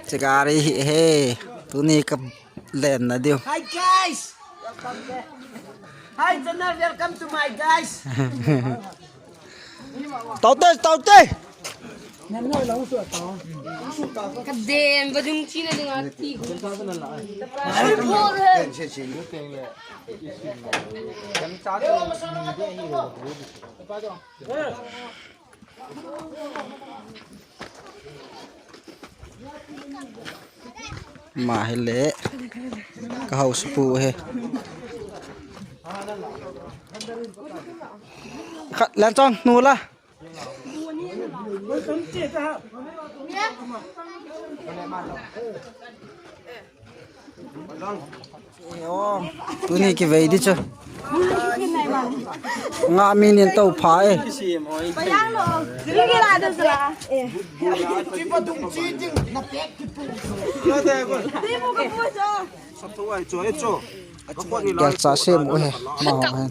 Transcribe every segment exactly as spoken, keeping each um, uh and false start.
Chegari hi he. Tuni ka lenna diu. Hi guys. Hi channel, welcome to my guys. Taute, taute. Kadem, badung china ding ati. Ama hi le ka house pu hi. Khat len chong nu la. Tuni kivei di chu. Nga mi nin to pha e. Kel cha sem u he. Ma ho he.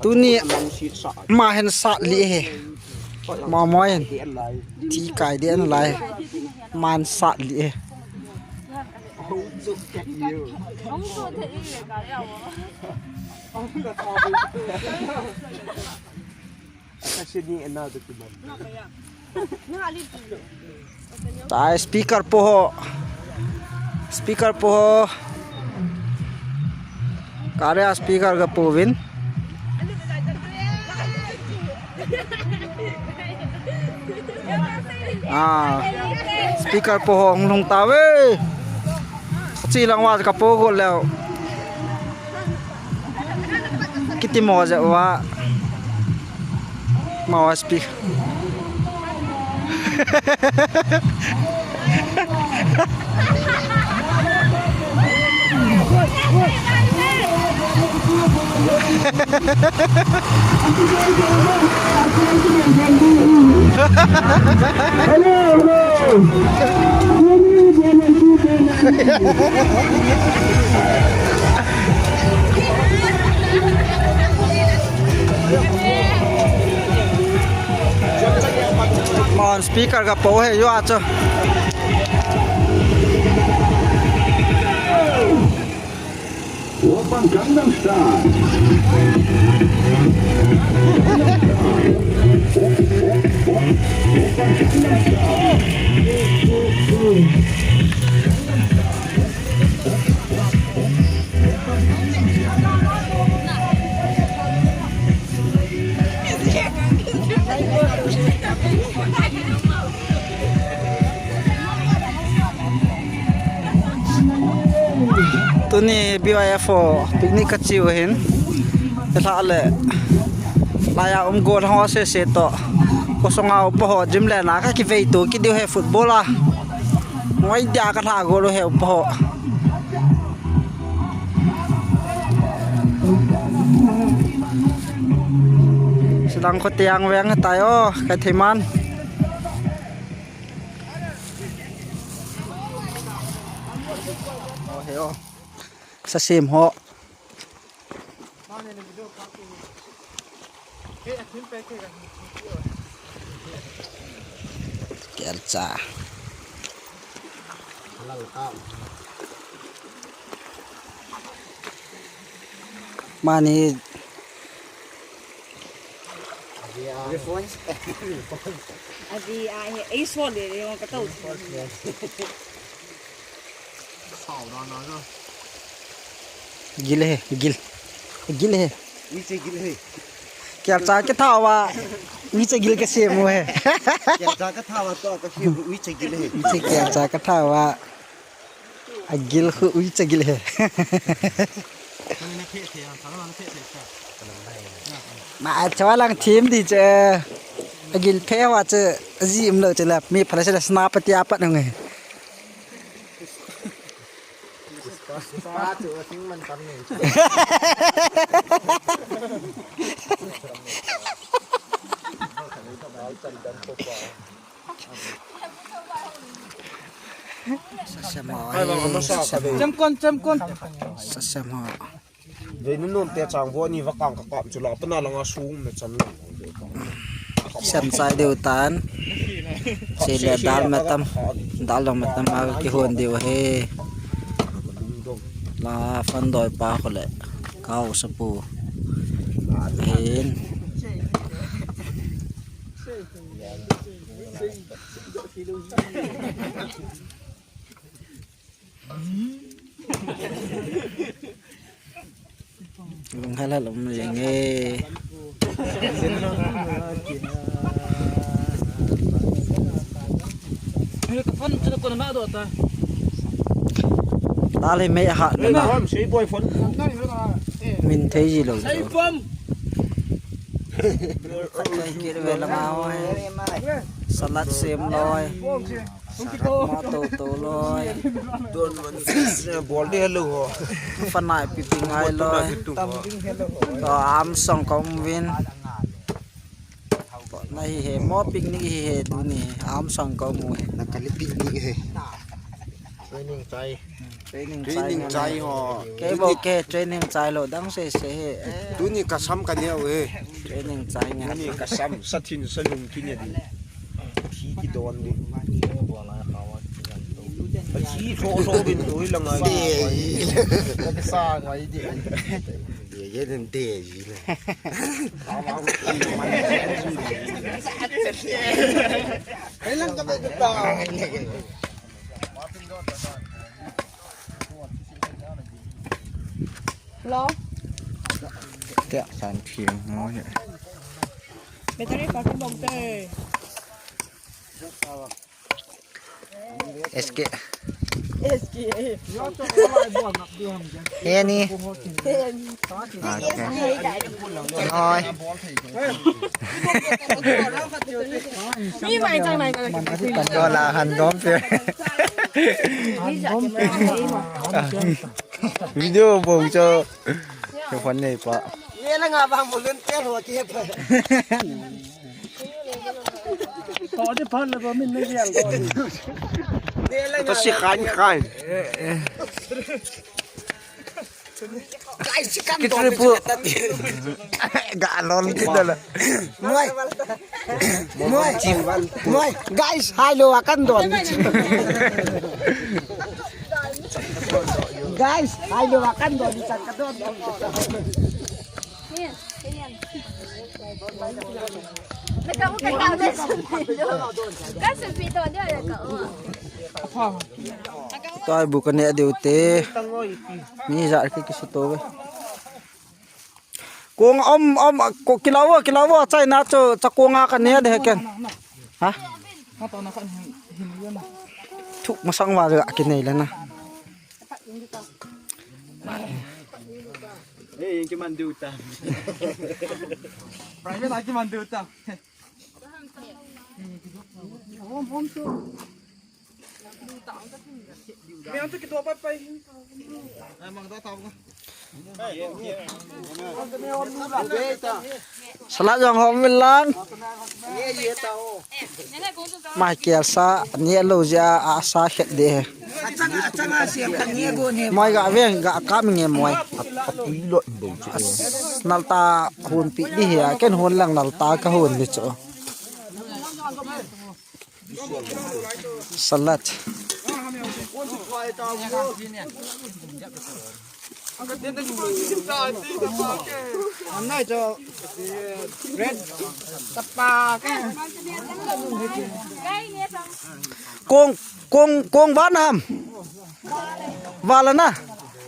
Tuni ma hin sat li he. Ma mo hin. Thi kai den lai. Man sat li he. Tai speaker po ho. Speaker po ho. Kare a speaker ga po vin. Ah, speaker po ho hung lhung ta ve. Chi lang wa ka po go leo. Kiti mo je wa. Ma wa speaker. Mon speaker ga po he yo acho. Oppa Gangnam Style. Tuni B Y F ho picnic ka chiu hin. Ela le. Laiya um gol ho sese to. Kosonga upa ho gym le na ka kivei to ki diu he football a. Ngoi dia ka tha gol he upa ho. Silang ko tiang veng tai o, ka thei man. O he o. Sa sim ho. Kelcha. Mani. Adi a he, ei sol le, ei ka tau. Gil he, gil. Gil he. Uiche gil he. Kelcha ka tha uva. Uiche gil ka sem u he. Kelcha ka tha uva to ka sem u, uiche gil he. Uiche kelcha ka tha uva. Agil khu uiche gil he. Ma a chawa lang thim di che. Agil phe wa che. Ji um lo che la. Mi phala se la sna pa tia pa nang he. Sasem ho. Ai, vang ama sa ka ve. Chemkon, chemkon. Sasem ho. Ve nu nom te chang vo ni va kang ka kam chu la pa na langa sung me chan. Sem chai deu tan. Chele dal me tam. Dal dong me tam a kihon deu he. La fan doi pa ko le. Kau sapu. Hin. Lung hala lom jeng e. Ka phone chu na kona na do ta. Tale mei ha na. Phone, sei boy phone. Min thei ji lo. Sei phone. Khat thei kit ve lama hoi. Salad sem loi. Sarak mo to to loi. Don man bol de hello ho. Fanai pipi ngai loi. To am song kom vin. Nahi he mo picnic hi he tuni. Am song kom mu he. Nakali picnic he. Training chai. Training chai ho. Kei bo ke training chai lo dang se se he. Tuni ka sam ka neo he. Training chai nga. Tuni ka sam sa thin sa lung thin ya di. Thi ki don di. Thi so so bin doi la ngai. Sa ngai di. Ye ye den de ji le. Kailan ka be ta. Hello? Tia san thim mo ne. Battery pa bong te. S K. S K. Eni. Eni. Okay. Noi. Ni mai chang nai ka. Ko la han dom pe. Video bong cho. Cho phone nei pa. Ye la nga ba mo len te lo ke pa. To di phone le ba min nei yang ko. To si khan khan. Guys, si kan to. Ga lol kita la. Moi. Moi. Moi. Guys, hai lo akan don. Guys, hai lo akan don, sa ka don. Toi bu ka ne deu te. Mi ja ki ki su to ve. Kong om, om, ko kilawa, kilawa, chai na cho, cha kong a ka ne de ken. Ha? Thu masang wa ga ki nei le na. Eh, yang ki man du ta. Private a ki man du ta. Salad jong hom min lang. Mai kel sa, ni lo ja, a sa khet de. Moi ga veng, ga kam nge moi. Nalta hun pi di hi a, ken hun lang nalta ka hun di cho. Salad. Kong, kong, kong van ham. Vala na.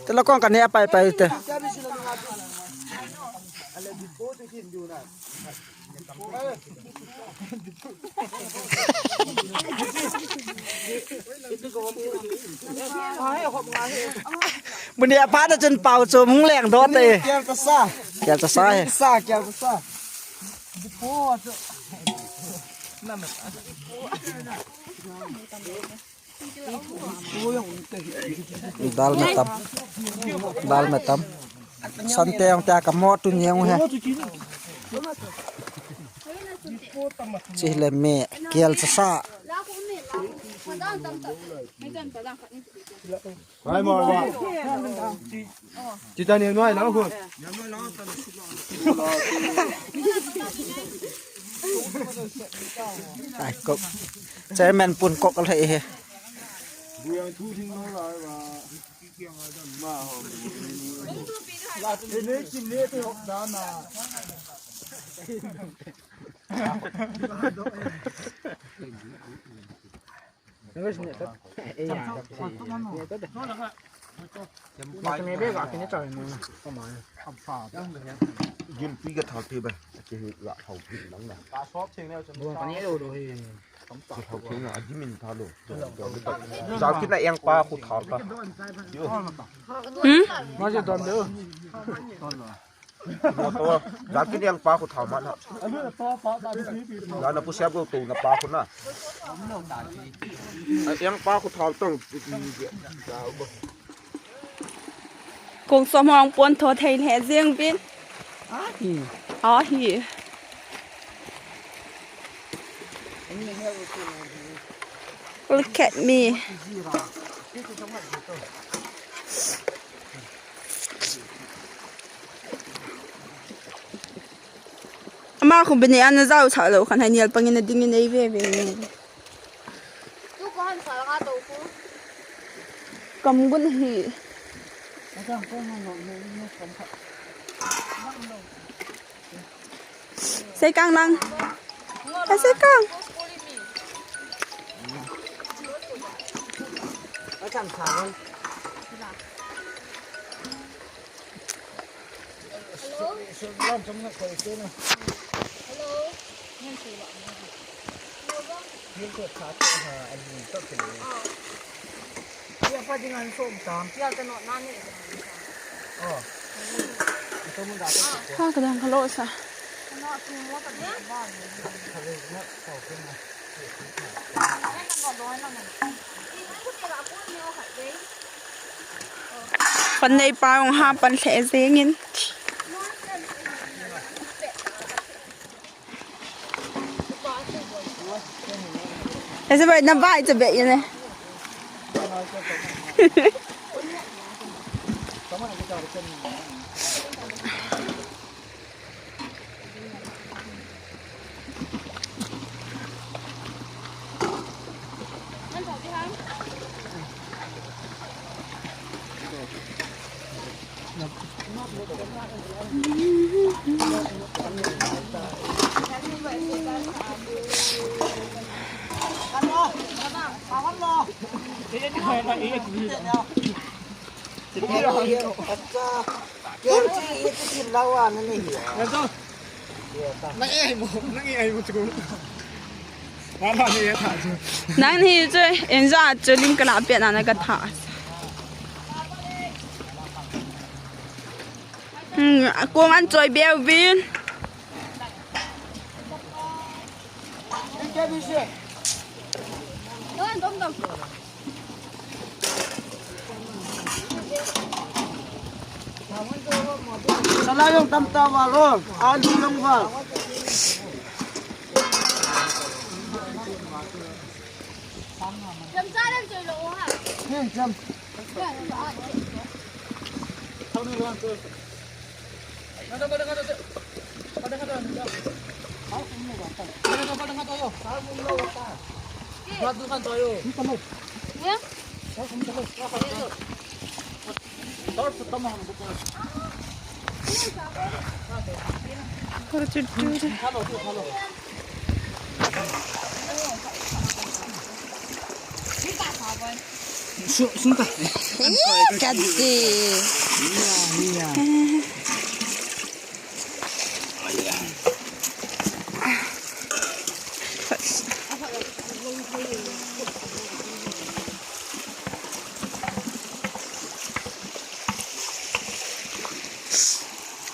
Tela kong ka ne pai pai te. Muni apa na chun pau chu mung leng do te. Kel ta sa. Kel ta sa he. Sa, kel ta sa. Dal me tam. Dal me tam. Sante ong tia ka mo tu nyeng he. Chile me kel sa sa. Hai mo ba. Ti ta ni noi lang khu. Ai, kok. Chairman pun kok le he. Bu yang thu thing lo la ba. Gimpi ka thal te ba, ke la thau phi nang na. Thau phi na, a dimin thalo. Jal kit na yang pa khu thal ka. Hmm? Motor, jal kit yang pa khu thal man ha. Jal na pu siap lo to na pa khu na. Yang pa khu thal tong. Kong som hong pon tho thei le jeng bin. Ahi. Ahi. Look at me. Ama khu bini ana jao sa lo khan hai nial pangin a dingin ei ve ve. Tu ko han sa nga to ko. Kam gun hi. Sei kang lang. Ka sei kang. Hello? Hello? Ha, ka dang ka lo sa. Pan nei pa ong ha pan lheh jeng in. Ese bai na bai che be ye ne. Nang ni chu, inja chu lim ka la pia na na ka tha. Hmm, kong an choi beu vin. Sala jong tam ta val o, alu jong val. Cham cha lem choi lo ha. Hin cham. Su-, sunta. Ih, kati. Iya, iya.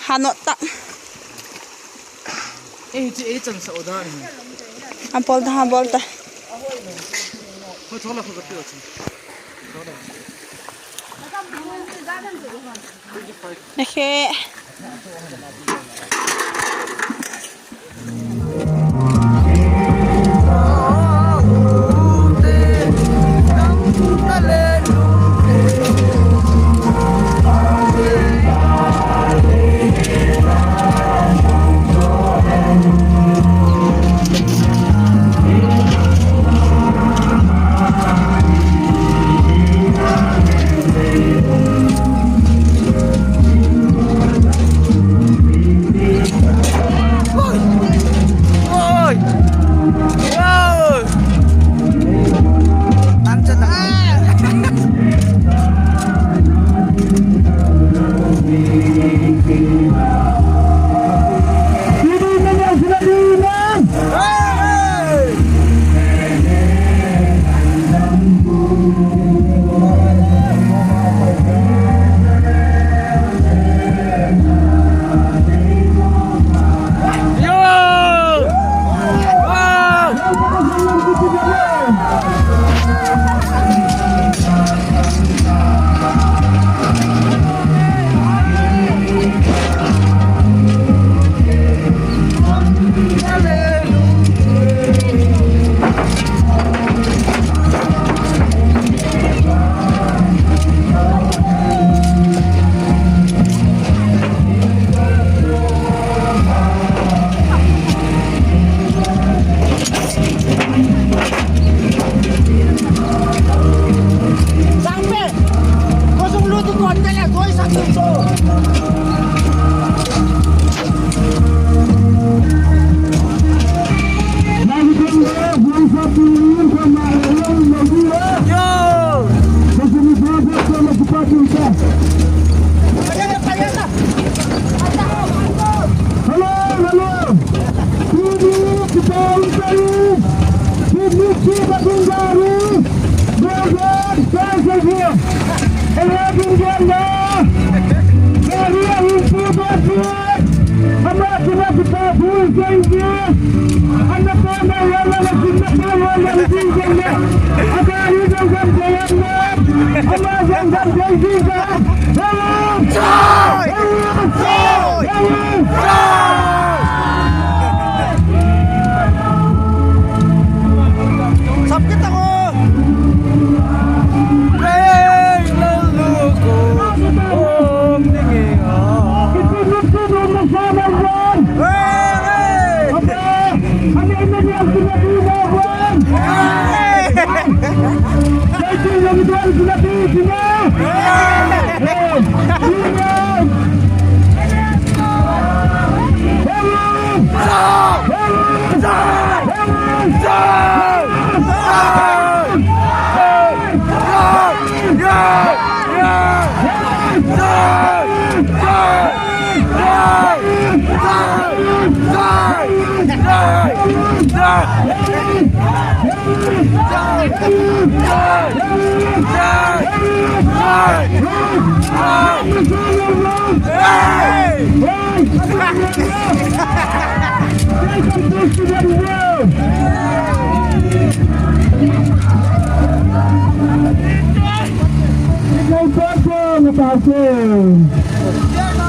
Hanot ta. Eh, hiche ei chan sa o dan hi. Abol ta, abol ta. Ho thola kho ka pe o chu. Nakhe. Yo! Hello, hello. Sini kita utai. Sini kita tinggal. Berada saja. Hello, tinggal. Dari yang itu berbuat.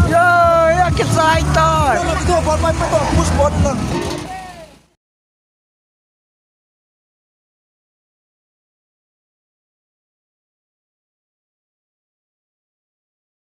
Yo, ya ke sai ta. Ito, ball, ball, ball, push ball lang.